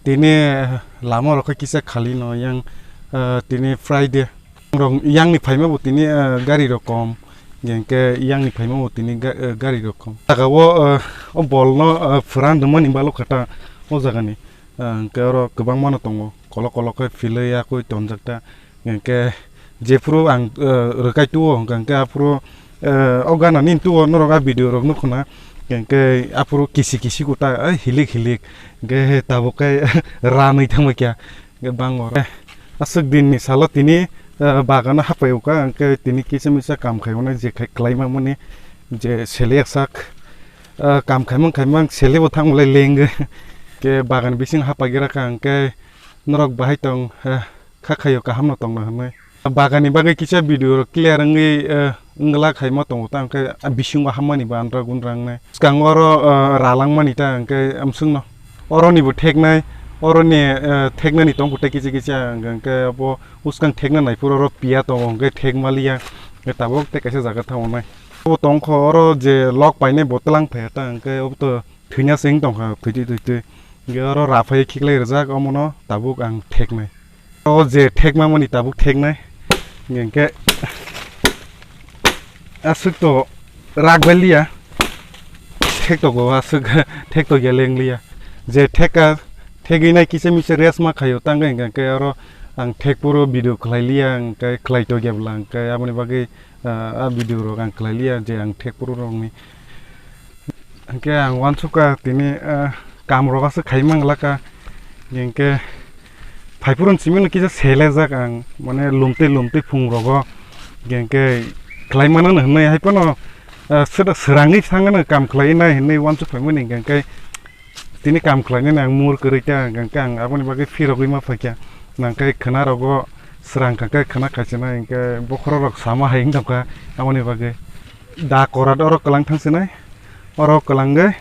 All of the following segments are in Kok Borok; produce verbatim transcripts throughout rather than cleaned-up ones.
Tini lama rok khe kisa khali no yang, ah, tini Friday. Rok yang ni phaima bo tini, ah, gari rok kom. Yang ke yang ni phaima bo tini ga-, ah, gari rok kom. Jaga o, ah, o bol no, ah, phuran rwmani balo kha ta o jaga ni. Ah, hwnkhe oro kwbangma no tongo. Kolok kolok khe philwi yakwi tonjak ta. Hwnkhe jephuru ang, eh, rwkai tuo, hwnkhe aphuru, eh, o gana nini tuo norok a video rok nukho na, hwnkhe aphuru kisi kisi kuta, ai hilik hilik, hwnkhe tabuk khe ranwi thangma kya, hwnkhe bango. Aswk din ni salo tini, eh, bagano hapai uka, hwnkhe tini kisa misa kam khai mani je khai, khlai mani je sele sak, eh, kam khaimang khaimang sele bo thangmulai leng, hwnkhe bagan bising hapai gira kha, hwnkhe norok bahai tong, eh, kha khaio kaham no tongna hwnwi. Bagani bagwi kisa video rok clear wngwi, eh, wngla khaima tongo ta, hwnkhe bisingo hammani bo andra gundra wngnai. Swkang oro, eh, ralang mani ta, hwnkhe amswkno. Oro ni bo theknai, oro ni, eh, theknani tongkho tei kisa kisa, hwnkhe abo bwskang thekna naiphuru oro piya tongo, hwnkhe thek maliya, hwnkhe tabuk tei kaisa jaga thango nai. Abo tongkho oro je lok painai bo twlang phaiya ta, hwnkhe obo to thwina se wng tongkha, thwitwi thwitwi. Hwnkhe oro raphai khiklai rijak, omono tabuk ang theknai. O je thekma mani tabuk theknai. Hwnkhe aswk to rak bai liya. Thek to go aswk thek to ya leng liya. Je theka thegwi nai kisa misa rest ma khaio tangwi hwnkhe oro ang thek puro video khlai liya hwnkhe khlai to ya bwla hwnkhe aboni bagwi, ah, a video rok ang khlai liya je ang thek puro rok ni. Hwnkhe ang uansukha tini, ah, kam rok aswk khai manglakha. Hwnkhe phaiphuru simi no kisa selejak ang, mane lumtwi lumtwi phung rogo. Hwnkhe khlai mano hwnwi hai phano, ah, swrangwi thangano kam khlai nai hwnwi uansuk phaimani hwnkhe tini kam khlai nani ang mur kwrwi ta hwnkhe ang aboni bagwi phirogwi ma phaikha. Nangkhe khwna rogo swrang kha khe khwna khaisinai hwnkhe bokhorok rok sama hai wng tongkha aboni bagwi. Da korat oro kwlang thang sinai, oro kwlangwi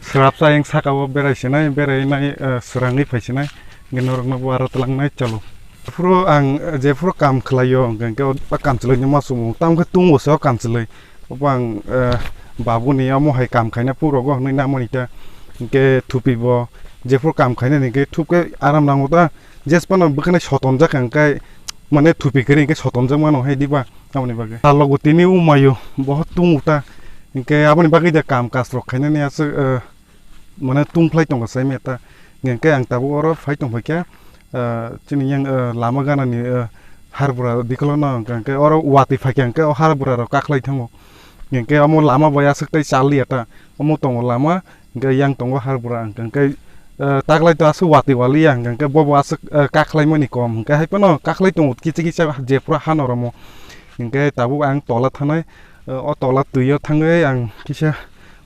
swrapsa ayang saka o berai sinai, berai nai, eh, swrangwi phai sinai, hwnkhe norokno bo aro twlang nai chalo. Jephuru ang, eh, jephuru kam khlaio, hwnkhe o kam chwlaino ma sumo, tamo khe tungo se o kam chwlai. Obo ang, eh, babuni omo hai kam khaina phuru rogo hwnwi namani ta, hwnkhe thupi bo, jephuru kam khainani hwnkhe thup khe aram nango ta, jes phano bwkhwnai sotonjak ang khe, mane thupi kwrwi hwnkhe sotonjak mano hai diba, aboni bagwi. Salogo tini umaio, bohot tungo ta, hwnkhe aboni bagwi da kam kaj rok khainani aswk, eh, mane tungphlai tongo sai meta. Hwnkhe ang tabuk oro phai tongphaikha, eh, chini yang, eh, lama ganani, eh, harbura bikolo no hwnkhe oro watwi phaikha hwnkhe o harbura rok kakhlai thango. Hwnkhe omo lama bai aswk tei chaliya ta, omo tongo lama. Hwnkhe yang tongo harbura, hwnkhe, eh, taklai to aswk watwi waliya, hwnkhe bo bo aswk, eh, kakhlaimani kom, hwnkhe hai phano kakhlai tongo kisa kisa je phuru hano romo. Hwnkhe tabuk ang tola thanai, eh, o tola twio thangwi ang kisa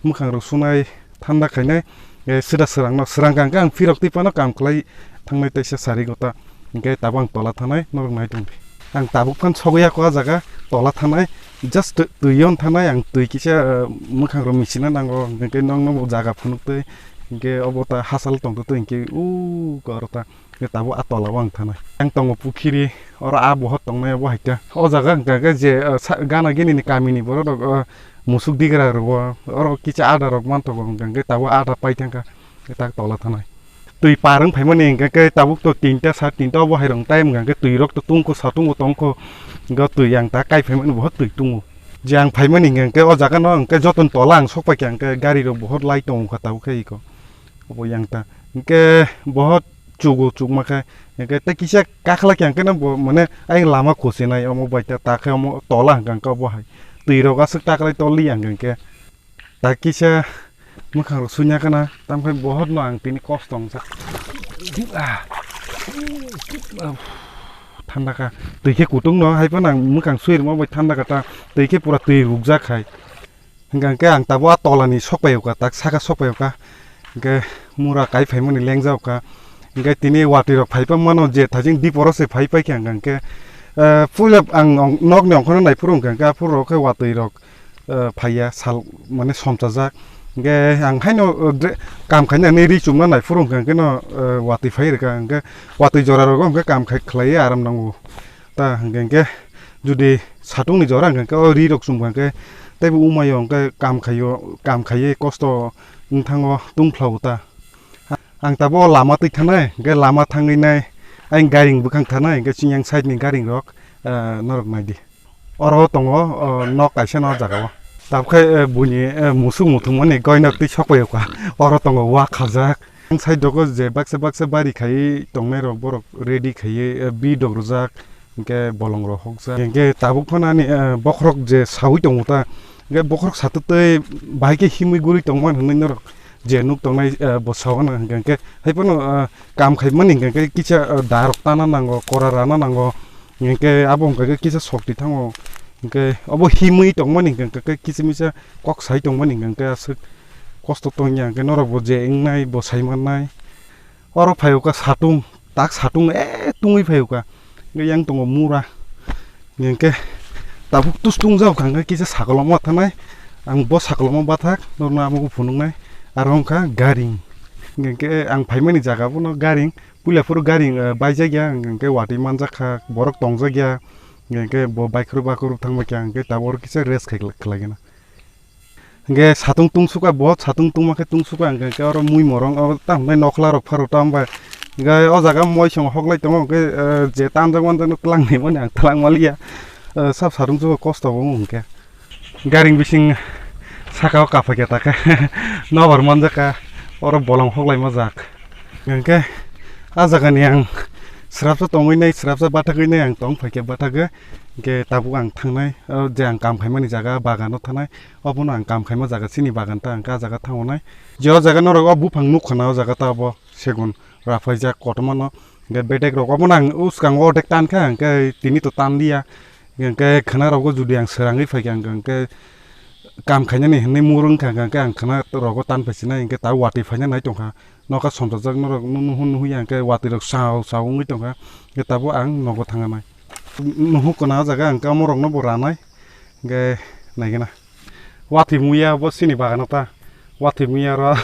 mwkhang rok sunai thanda khainai, eh, sida swrangno, swrang kha hwnkhe ang phirok twi phano kam khlai thangnai teisa sari gota. Hwnkhe tabuk ang tola thanai norok nai tongdi. Ang tabuk phan sogwi ya kok o jaga tola thanai, just twi yon thanai ang twi kisa, eh, mwkhang rok michina nango, hwnkhe nokno bo jaga phunuk twi, hwnkhe obo ta hachal tong twi hwnkhe u koro ta, hwnkhe tabuk a tola o ang thanai. Ang tongo pukhiri, oro a bohot tongnai obo hai ta. O jaga hwnkhe je, eh, sa-, gana gini ni kami ni borok rok, eh, musuk digra rwo, oro kisa ada rok manthogo hwnkhe tabuk ada pai thangkha, tak tola thanai. Twi par wng phaimani hwnkhe khe tabuk to tinta sa tinta obo hai rwng time hwnkhe twi rok to tungkho satungo tongkho, hwnkhe twi ang ta kai phaimani bohot twi tungo. Je ang phaimani hwnkhe o jaga no hwnkhe joto ni tola ang sok paikha hwnkhe gari rok bohot lai tongo kha tabuk khe iko. Obo yang ta hwnkhe bohot chugo chukma khe hwnkhe tei kisa kakhlai khe hwnkhe no bo mane ayang lama khosinai omo bai ta ta khe omo tola hwnkhe hwnkhe obo hai twi rok aswk taklai toli yang hwnkhe. Tak kisa mwkhang rok suina kana, tamkhe bohot no ang tini kosto wngjak. Ah. Thanda kha. Twi khe kutung no, hai phano ang mwkhang sui rwma bai thanda kha ta. Twi khe pura twi rukjak hai. Hwnkhe ang tabuk a tola ni sok pai kha, tak saka sok pai kha. Hwnkhe mura kai phaimani lengjak kha. Hwnkhe tini watwi rok phai pang mano je thajing diporo se phai pai kha hwnkhe, eh, puila ang nok ni ongkhorno naiphuru hwnkhe aphuru rok khe watwi rok eh, phaiya sal mane somchajak. Hwnkhe ang haino, eh, dre-, kam khaina hinwi ri chumna naiphuru hwnkhe hwnkhe no, eh, watwi phai rwkha hwnkhe watwi jora rogo hwnkhe kam khai khlaiwi aram nango. Ta hwnkhe hwnkhe judi satung ni jora hwnkhe hwnkhe o ri rok chumkha hwnkhe teibo umaio hwnkhe kam khaio, kam khaiwi kosto wng thango tungphla o ta. Ang tabuk o lama twi thanai, hwnkhe lama thangwi nai, ayang garing bwkhang thanai, hwnkhe chini yang side ni garing rok, eh, norok nai di. Oro tongo, oh, nok kaisa no jaga o. Tabuk khe, eh, buini, eh, musuk muthungmani goinok twi sok pai o kha. Oro tongo wa khajak. Ang side o je baksa baksa bari khai tongnai rok borok ready khai, eh, bi dok rwjak. Hwnkhe bolong rok hokjak. Hwnkhe tabuk phano ani, eh, bokhorok je saui tongo ta. Hwnkhe bokhorok satwk twi bahai khe himwi guri tongmani hwnwi norok je nuk tongnai, eh, bo sawana hwnkhe, hwnkhe hai phano, eh, kam khaimani hwnkhe kisa, eh, da rok tana nango, kora rana nango. Hwnkhe abo hwnkhe kisa sokti thango. Hwnkhe obo himwi tongmani hwnkhe kisa misa kok sai tongmani hwnkhe aswk kosto tongya hwnkhe norok bo je wngnai bo sai mannai. Oro phai o kha satung, tak satung e tungwi phai o kha. Hwnkhe yang tongo mura. Hwnkhe tabuk tus tung jao kha hwnkhe kisa sakoloma thanai. Ang bo sakoloma bathak, norno amo bo phunuknai. Aro wngkha garing. Hwnkhe ang phaimani jaga bono garing. Puila phuru garing, eh, baijak ya, hwnkhe watwi manjak kha, borok tongjak ya. Hwnkhe bo baikhwrwk bakhwrwk thangbai kha, hwnkhe tabuk oro kisa rest khai, khlai gana. Hwnkhe satung tungsukha, bo satung tungma khe tungsukha, hwnkhe oro mui morong, o tamo nai nokhla rok pharo tamo bai. Hwnkhe o jaga moisong hoklai tongo, hwnkhe, eh, je tanjak manjak no twlang ni mani ang twlang maliya. Eh, sab satung chugo kosto bo wng hwnkhe. Garing bising saka o kapha khe ta khe nobar manjak kha, oro bolong hoklai majak. Hwnkhe a jaga ni ang srapsa tongwi nai, srapsa bathagwi nai ang tong phai khe bathagwi. Hwnkhe tabuk ang thangnai, o je ang kam khaimani jaga bagan o thanai. Obono ang kam khaima jaga chini bagan ta, ang ka jaga thango nai. Je o jaga norok o buphang nuk khana o jaga ta obo segun raphaijak kotorma no. Hwnkhe bedek rok obono ang uskango odek tan kha, hwnkhe tini to tan liya. Hwnkhe khana rogo judi ang srangwi phaikha, hwnkhe kam khainani hinwi murung kha, hwnkhe ang khana rogo tan phaisinai, hwnkhe ta watwi phaina nai tongkha. Nokha somsajak norok nuhu nuhu ya, hwnkhe watwi rok sao sao wngwi tongkha. Hwnkhe tabuk ang nogo thanganai. Nuhu kona o jaga hwnkhe omo rokno bo ranai. Hwnkhe naigena. Watwi muya bo sini bagano ta. Watwi muya ro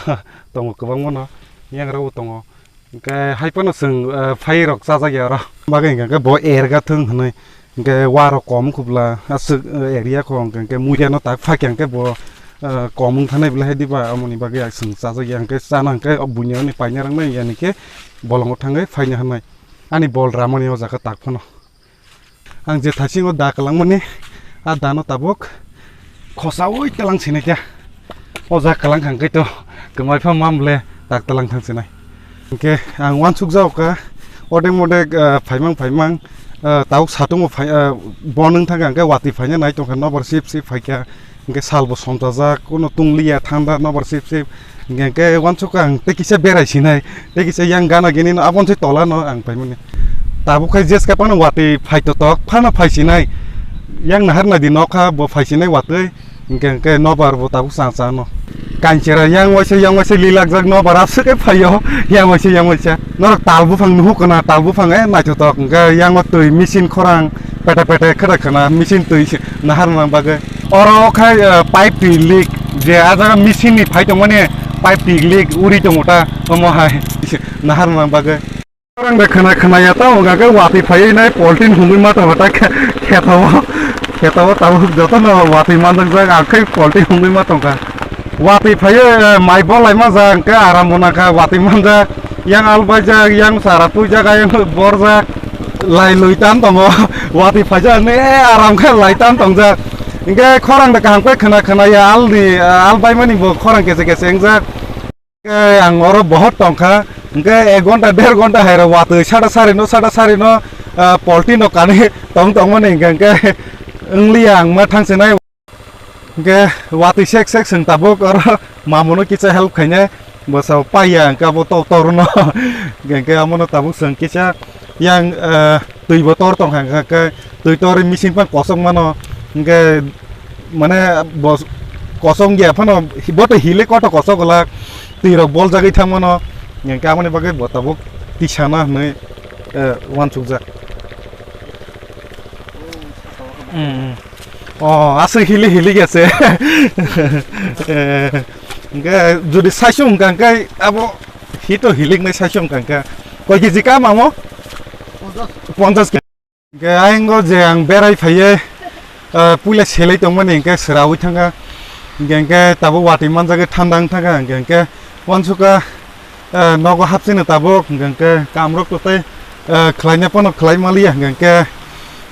tongo kwbangma no. Yang rok bo tongo. Hwnkhe hai phano chwng, eh, phai rok chajak ya oro. Bagwi hwnkhe bo erga thwng hwnwi. Hwnkhe wa rok kom khubla aswk, eh, area kho hwnkhe muya no tak phakya hwnkhe bo, eh, kom wng thanai bwlai hai diba amoni bagwi chwng chajak ya hwnkhe chana hwnkhe buini ani paina rang nai yani khe bolongo thangwi phaina hwnwi. Ani bol ramani o jaga tak phano. Ang je thaisingo da kwlangmani, a dano tabuk khosaui twlang sinai khe. O ja kwlang kha hwnkhe to kwmai pha mam le tak twlang thang sinai. Hwnkhe ang uansuk jao kha, odek modek, ah, phaimang phaimang, ah, tabuk satungo phai, ah, bon wng thang kha hwnkhe watwi phaina nai tong kha, nobar sip sip phai kha. Hwnkhe salbo somsajak, kuno tung liya thanda nobar sip sip. Hwnkhe, hwnkhe uansukha ang tei kisa berai sinai, tei kisa yang gana gini no aboni se tola no ang paimani. Tabuk khai jeska phano watwi phai totok phano phai sinai. Yang nahar nai di nokha bo phai sinai watwi. Hwnkhe, hwnkhe nobar bo tabuk chang chang no. Kanchera yang waisa yang waisa lilak jak nobar aswk khe phaio yang waisa yang waisa. Norok tal buphang nuhuk kana tal buphang e naithotok hwnkhe yang o twi machine khorang pete pete khwrwk khwna machine twi se nahar nang bagwi. Oro khai, eh, pipe twi leak, je a jaga machine ni phai tongmani pipe twi leak uri tongo ta, omo hai nahar nang bagwi. Orang da khwna khwna ya ta, hwnka khe watwi phaiwi nai poltin hungwi ma tongo ta khe-, khetao, khetao tabuk jotono watwi manjak jak, ang khai poltin hungwi ma tongkha. Watwi phaiwi, eh, mai bolai ma jak, hwnkhe aram bo nangkha, watwi manjak, yang albai jak, yang sara twi jak, ayang borjak, lai lui tan tongo, watwi phaijak, ne aram khe lai tan tongjak. Hwnkhe khorang da kaham khe khwna khwna ya alni, eh, al baimani bo khorang kese kese wngjak. Hwnkhe ang oro bohot tongkha, hwnkhe ek ghonta, der ghonta hai rok watwi sada sari no, sada sari no, ah, polti no kanwi tong tongmani hwnkhe, hwnkhe wngliya ang ma thang sinai. Hwnkhe watwi sek sek chwng tabuk oro mamu no kisa help khainai, bwsa paiya hwnkhe abo to tor no, hwnkhe amo no tabuk chwng kisa yang, ah, twi bo tor tongkha, hwnkhe twi tor machine phano kosok mano, hwnkhe mane bo kosong ya phano bo to hile koto kosok glak twi rok boljagwi thang mano, hwnkhe aboni bagwi bo tabuk tisana hwnwi, eh, uansukjak. Mm, mm. Oh, aswk hili hili gese. Eh, hwnkhe jodi saichung hwnkha hwnkhe abo hito hiliknai saichung hwnkha hwnkhe koi keji ka mamo? Ponchas. Hwnkhe ayang o je ang berai phaiye, ah, puila selai tongmani hwnkhe swraui thangkha. Hwnkhe, hwnkhe tabuk watwi manjagwi thanda wng thangkha. Hwnkhe, hwnkhe uansukha Eh, nogo hapsino tabuk, hingke kamrok to tei, eh, khlaina pono khlai maliya, hingke,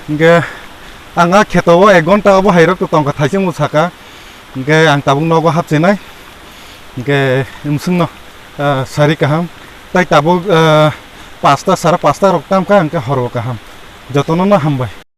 hingke ang a kheto o ek ghonta obo hairok to tongkha thaising bo saka, hingke ang tabuk nogo hapsinai, hingke imsingno, eh, sari kaham, tai tabuk, eh, pasta, sara pasta rok tamkha, hingke horbo kaham, jotono no hambai.